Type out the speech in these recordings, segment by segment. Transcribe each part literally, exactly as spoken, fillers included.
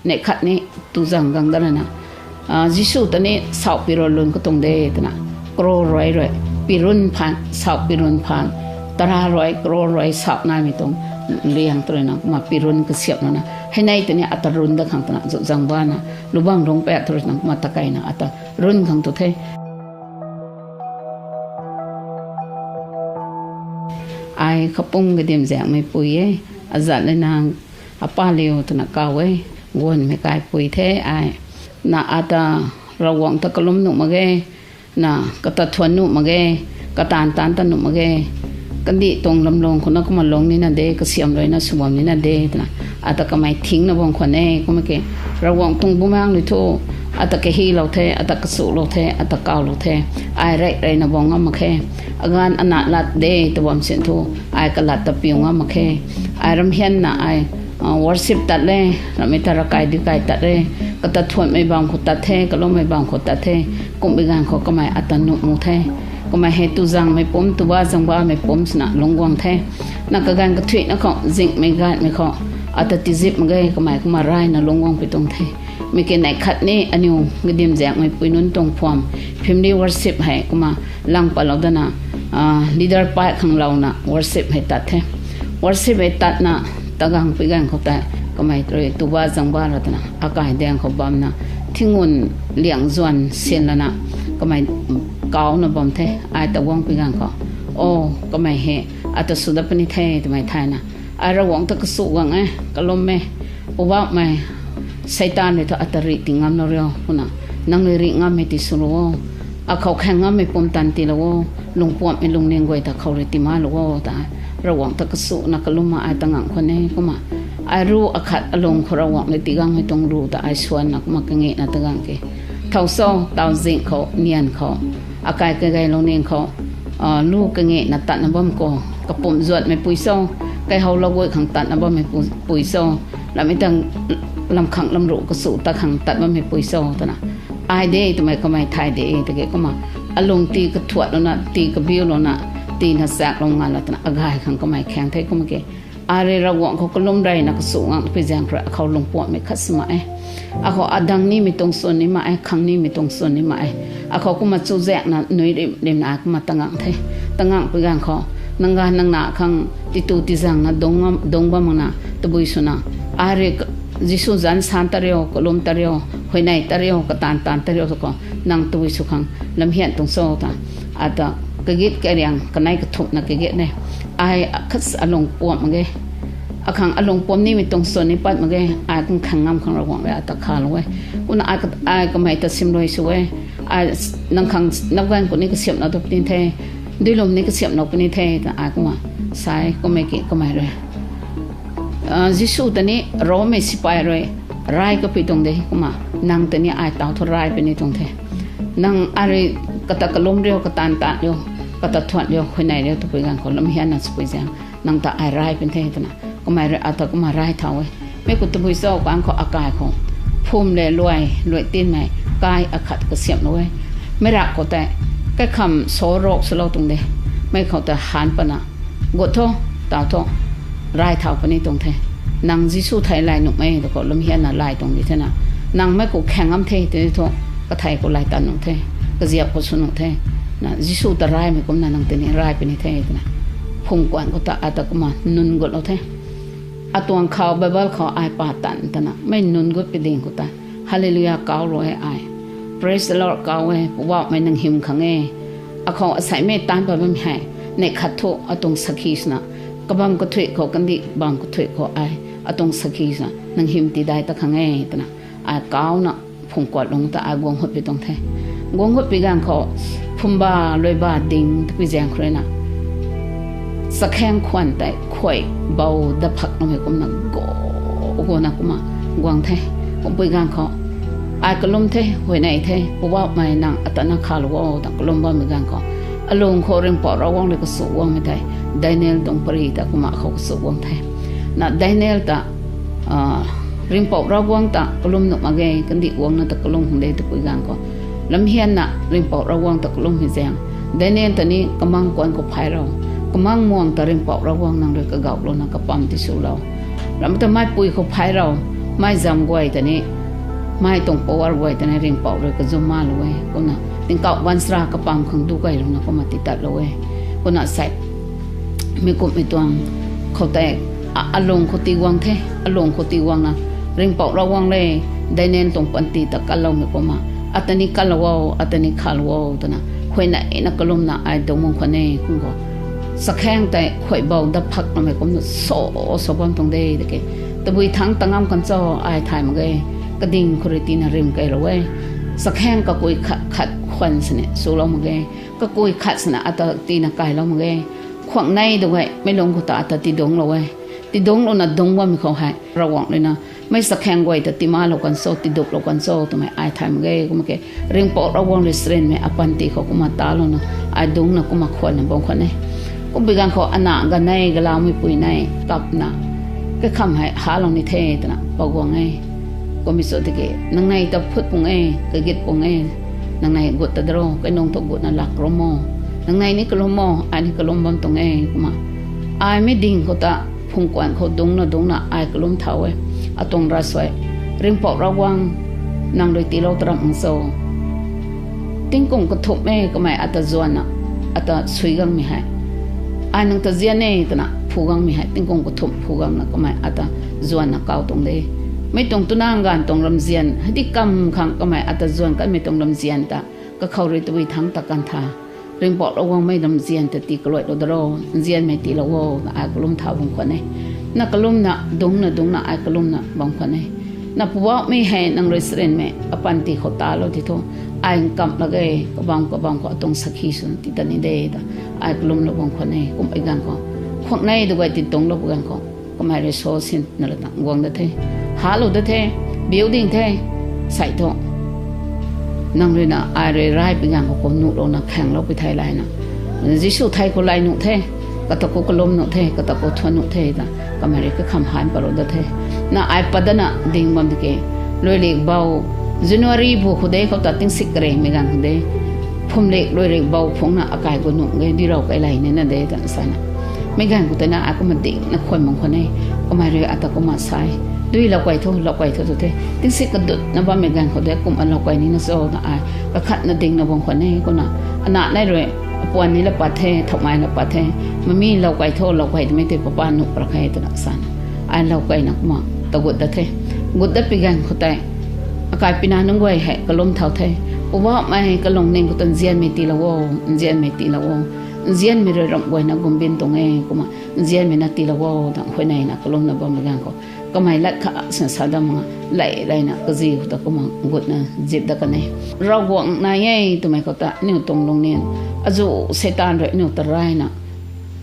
Neih khat ni tuzang gang dat lana, Jisu ta ni sauh pirun lun katuang de twna, crore rui rui, pirun phaan, sauh pirun phaan, tara rui, crore rui sauh naimei tuang liang tw ruina kumna pirun kasiamh lana, hei nei ta ni ata run dat khang twna zuzang bana, lubang rungc pat tw ruina kumna takeina ata run khang tu the. Ai Khapung Kadimzaengmeipui e, azat le nang, Apaliu twna kaw e, guanmei kaipui the ai. Na ata Ravguangc ta kalum nuh mak ge, na kata thuan nuh mak ge, kataanv taanc ta nuh mak ge, kandih tuang lamlung khou na kumna lung nina de, kasiamh ruina sw bam nina de twna, ata kamei thingna bam khwan e, kumna ke, Ravguangc tuang bumaengc rui thu, ata kahilou the, ata kasulou the, ata kawlou the, ai rey reyna bam ngam mak khe, aganv ana lat de tw bam sin thu, ai kalat ta piu ngam mak khe, ai ramhianna ai worship tat le, ramei ta ravkai duikai tat le, kata thuanmei bam khou tat the, kalummei bam khou tat the, kumhbi ganv khou kamei ata nuh mu the, kamei hei tuzangmei pumc, tuba zangbamei pumc swna lungc guang the. Na kaganv kathuicna khou, zinghmei ganhmei khou, ata tizip mak ge, kamei kumna rayna lungc guang pi tuang the. Mi ki neih khat ni aniw Kadimzaengmeipui nunc tuang phuam, family worship hei kumna lang patlou dana, leader pai khang louna worship hei tat the. Worship hei tatna, tagangpui ganv khou tei, kamei rui tuba zangba ra twna akai daeng khou bamna, thingun liang zuan sin lana, kamei kauna bam the, ai ta guangpui ganv khou, o, kamei hei ata sw dat puni the twmei thayna, ai Ravguangc ta kasu guang e, kalum e, Poubauhmei, Seitaan rui thu ata rih ti ngamlou riu kumna, nang rui rih ngammei ti swlou o, akhou khaeng ngammei pumtan tiilou o, lungpuamhmei lungning guay ta khou rui ti malou o ta, Ravguangc ta kasuna kalumna ai ta ngang khwan e kumna, ai ru akhat alung khou Ravguangc rui tigangmei tuang ru ta ai swanna kumna kangena tagang ke. Thow cho, taw zing khou, nian khou, akai kageilou ning khou, lu kangena tatna bam khou, kapumc zuatmeipui cho, kaihowlou guay khang tatna bammei pu- pui cho, ramei tang lamkhang lamruh kasu tat khang tat bammeipui cho twna, ai de twmei kamei thay de, tiki kumna, alung ti kathuatlouna, ti kabiulouna, tina chaklou nga la twna agay khang kamei khaeng the kumna ke. Ai rui Ravguangc khou kalum reyna kasu ngang pui zaeng khou rui akhou lungpuamhmei khat si mak e. Akhou adang nimei tuang swn ni mak e, khang nimei tuang swn ni mak e. Akhou kumna chuzaenghna nui rim rimna ai kumna tangang the. Tangang pui ganv khou, nang ganv nang na khang titu tizangna dungc bam makna tabui swna, ai rui Jisu zanc san ta riu, kalum ta riu, huayney ta riu, kataanv taanc ta riu tu khou, nang tabui sw khang lamhian tuang cho ta, ata kagit kariang kanei kathumhna kagit ne. Ai khat alung puamh mak ge. Akhang alung puamh nimei tuang swn ni pat mak ge. Ai kum khaeng ngam khang Ravguangc rui ata khalou e. Kumna ai, ai kamei ta simrui sw e. Ai, nang khang nap ganv khou ni kasiamhlou ta puni the, duilum ni kasiamhlou puni the twna ai kumna sa e. Kummei ki kamei rui, Jisu ta ni Rommei sipai rui rai kapui tuang de kumna, nang ta ni ai taw thu rai puni tuang the. Nang ai rui kata kalum riu, kataanv taanc riu, kata thuan riu, huayney riu twpui ganv khou lamhianna swpui zaeng, nang ta ai rai puni the twna kamei rui ata kumna rai thau e. Mi khou tabui cho, kaanv khou akai khou phum le luai, luai tinmei kai akhat kasiamhlou e. Meic rak khou tei kaikham so rok swlou tuang de. Mi khou ta han patna, gut tho, taw tho, rai thau puni tuang the. Nang Jisu thei lay nuhmei ta khou lamhianna lay tuang di thena, nang mei khou khaeng ngam the tw thu, kathei khou lay tat nuh the, kaziap khou sw nuh the. Na Jisu ta raymei kumna nang ta ni rai puni the twna, phungkuan khou ta ata kumna nunc gutlou the. Atuang khou Bible khou ai pa tan tana mei nunc gut pi ding khou ta, Hallelujah kaulou e ai. Praise the Lord kau e, Poubauhmei nang hym khang e. Akhou asaimei taanc pat bam hei, neih khat thu atuang sakhi swna, kabam kathuic khou, kandih bam kathuic khou ai atuang sakhi swna nang hym tidai ta khang e twna, ai kauna phungkuat lung ta ai guang hut pi tuang the. Guang hut pi ganv khou, phumba luiba ding tapui zaeng khou ruina, chakhaeng khwan tei khuay bou dat phak namei kumna go, gona kumna guang the. Kumpui ganv khou, ai kalum the, huayney the, Poubauhmei nang ata na khalou o ta kalum bammei ganv khou, alung khou Ringhpouc Ravguangc rui kasu guangmei tei, Daniel tuang pary ta kumna khou kasu guang the. Na Daniel ta, Ringhpouc Ravguangc ta kalum nuh mak ge, kandih guangna ta kalum khang de tapui ganv khou, lamhianna Ringhpouc Ravguangc ta kalummei zaeng, Daniel ta ni kamang kuan khou phay rou, kamang muang ta Ringhpouc Ravguangc nang rui kagauhlouna kapam tiswlou, ram ta meipui khou phay rou, Mei zam guay ta ni, mei tuang power guay ta ni Ringhpouc rui kazum malou e. Kumna tingkauh baanchara kapam khang du kailouna kumna titatlou e. Kumna sei, mi kumhmei tuang khou tei, a, alung khou tiguang the, alung khou tiguangna, Ringhpouc Ravguangc le, Daniel tuang panty ta kanloumei kumna, ata ni kanlou o, ata ni khalou o, twna, huayneyna kalumna ai dungc bam khwan e, kum khou. Chakhaeng tei khuaibou dat phakloumei kumna so, so bam tuang de, tiki. Tabui thangc ta ngam kan cho, ai thay mak ge, kading khou rui tina rim kailou e. Chakhaeng kakui khat, khat khwan sini, sulou mak ge. Kakui khat sini ata tina kailou mak ge. Khuang nei du gay, meic lungc khou ta ata tidungclou e. Tidungclouna dungc bammei khou hei, Ravguangc ruina, mei chakhaeng guay ta timalou kan cho, tiduplou kan cho, twmei ai thay mak ge, kum ke. Ringhpouc Ravguangc rui charynmei apanty khou kumna talouna, ai dungcna kumna khwanna bam khwan e. Kumpui ganv khou ana ganv nei, galamei pui nei, kapna, kaikham hei halou ni the, twna, paguang e. Kummei cho tiki, nangnei ta phut pung e, kagit pung e, nangnei gut ta daro, kainung thu gutna lak rum o. Nangnei ni kalum o, ai ni kalum bam tuang e, kumna. Ai mi ding khou ta, phungkwan khou dungcna dungcna ai kalum thau e. Atuang ravsuai, Ringhpouc Ravguangc, nang rui tiilou taram ang cho. Tingkum kathumh e kamei ata zuanna, ata sui gangmei hei. Ai nang ta zian e twna phu gangmei hei, tingkum kathumh phu gangna kamei ata zuanna kau tuang de. Mei tuang twna ganv tuang ramzian, heidikamv khang kamei ata zuan kanmei tuang ramzian ta, kakhou rui tabui thangc ta kan tha. Ringhpouc Ravguangc mei ramzian ta tii kaluailou daro, nzianmei tiilou o, na ai kalum thau bam khwan e. Na kalumna, dungcna dungcna ai kalumna bam khwan e. Na Poubauhmei hei nang rui charynmei apanty khou talou ti thu, ai nkamh lak ge, kabam kabam khou atuang sakhi swna ti ta ni de ta, ai kalumlou bam khwan e, kumpui ganv khou. Khuang nei du gay ti dungclou pui ganv khou, kamei rui so sinna lana guang dat the. Halou dat the, biu ding the, sei thu. Nang ruina ai rui rai pui ganv khou kum nuhlouna khaengloupui thei layna, Jisu thei khou lay nuh the, kata khou kalum nuh the, kata khou thuan nuh the ta, kamei rui kakham han patlou dat the. Na ai pat datna ding bam tiki, luilik bou, January bu khou de khou ta tingsik karengmei ganv khou de, phumlik luilik bou phungna akai gu nuh ge, duilou kai lay nina de ta sana. Mei ganv khou tei na ai kumna dingna khwan bam khwan e, kamei rui ata kumna sa e. Duilou kai tho, lou kai tho tu the. Tingsik kadutna bammei ganv khou de kumna lou kai nina cho na ai kakhatna dingna bam khwan e, kumna. Ana nei rui, apuan ni la pat the, thoumei la pat the. Mami lou kai tho, lou kai twmei tei papa nuh pra khe twna sana. Ai lou kaina kumna, ta gut dat the. Gut dat pui ganv khou tei, akai pina nunc guay hei kalum thau the. Poubauhmei kalung ning khou ta nzianmei tiilou o, nzianmei tiilou o. Nzianmei rui ramh guayna gumbin tuang e, kumna. Nzianmei na tiilou o, ta huayneyna kalumna bammei ganv khou. Kamei lat kha sina sa dam nga, lay layna kazi khou ta kumna gutna zip dat kan e. Ravguangc nai e twmei khou ta aniu tuang lungning, azu Seitaan rui aniu ta rayna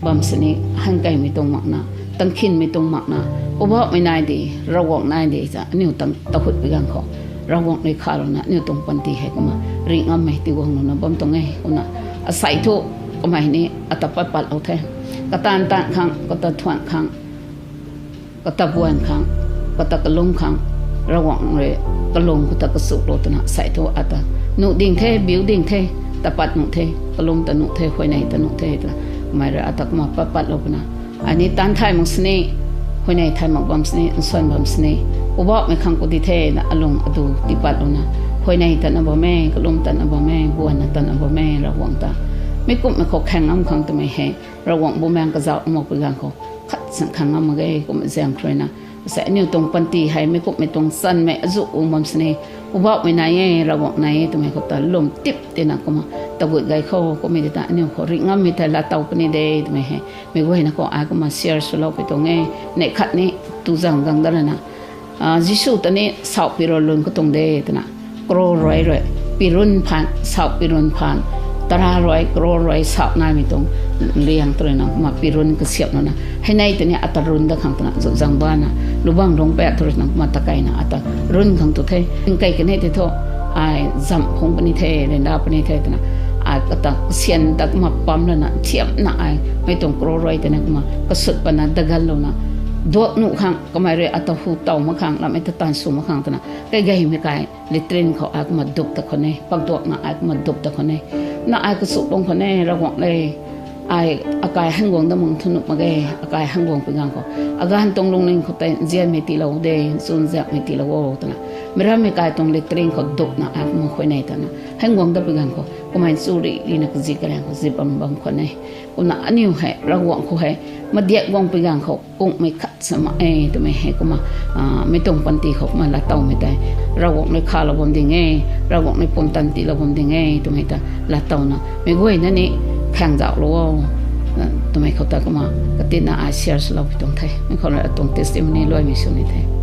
bam sini, hankeimei tuang makna, tangkhinmei tuang makna, Poubauhmei nai de, Ravguangc nai de ta aniu tang tahut pui ganv khou, Ravguangc rui khalouna aniu tuang panty hei kumna ringh ngammei tiguanglouna bam tuang e, kumna. Asei thu, kamei ni ata pat patlou the. Kataanv taanv khang, kata thuan khang, kata buan khang, kata kalum khang, Ravguangc rui kalung khou ta kachuklou twna sei thu ata nuh ding the, biu ding the, ta pat nuh the, kalum ta nuh the, huayney ta nuh the twna, kamei rui ata kumna pat patlou puna. Ai ni taanv thay mak sini, huayney thay mak bam sini, nsuan bam sini, Poubauhmei khang khou di the na alung adu tii patlouna, huayney tatna bam e, kalum tatna bam e, buanna tatna bam e, Ravguangc ta. Mi kumhmei khou khaeng ngam khang twmei hei, Ravguangc bumaengc kazauh mak pui ganv khou, khat sini khaeng ngam mak ge, kumna zaeng khou ruina. Sei aniu tuang panty hei, mi kumhmei tuang chanmei azu ung bam sini, Poubauhmei nai e, Ravguangc nai e twmei khou ta lwm tip tina kumna, tagut gay khou, kummei di ta aniu khou ringh ngammei thei laatow puni de twmei hei, meic guayna khou ai kumna share swlou pui tuang e. Neih khat ni, tu zang gang dat lana, Jisu ta ni sauh pirun lun khou tuang de twna, kro rui rui, pirun phaan, sauh pirun phaan, tara rui, kro rui, sauh naimei tuang liang tw ruina kumna pirun kasiamhlouna, hei nei ta ni ata run dat khang twna, zu zang bana, lubang lungc pat tw ruina kumna takeina ata run khang tu the. Nkei kanei tei thu, ai zamh phungc puni the, ryanra puni the twna, ai kata syan ta kumna pam lana thiamna ai mei tuang kro rui tei na kumna kasut pana daganlouna, duak nuh khang, kamei rui ata hu tow mak khang, lamei ta taanv sw mak khang twna, kaigeimei kai latrine khou ai kumna dup ta khwan e, pakduakna ai kumna dup ta khwan e. Na ai kachuklou khwan e, Ravguangc le, Ai akai hangguang dat mak thu nuh mak ge, akai hangguang pui ganv khou, aganv tuang lungning khou tei nzianmei tiilou de, nchun zianmei tiilou o twna, meic rammei kai tuang lettering khou dukna ai kumna khuay ne twna hangguang dat pui ganv khou, kumna chu ri rina kazi kariang khou zip bam bam khwan e. Kumna aniu hei Ravguangc khou hei madiak guang pui ganv khou kungmei khat sa mak e twmei hei kumna, meic tuang panty khou kumna lattowmei tei, Ravguangc rui khalou bam ding e, Ravguangc rui pumtan tiilou bam ding e twmei ta lattowna meic guayna ni khaengzauhlou o twmei khou ta kumna katinna ai share swlou pui tuang the. Mi khou rui atuang testimony luaimei sw ni the.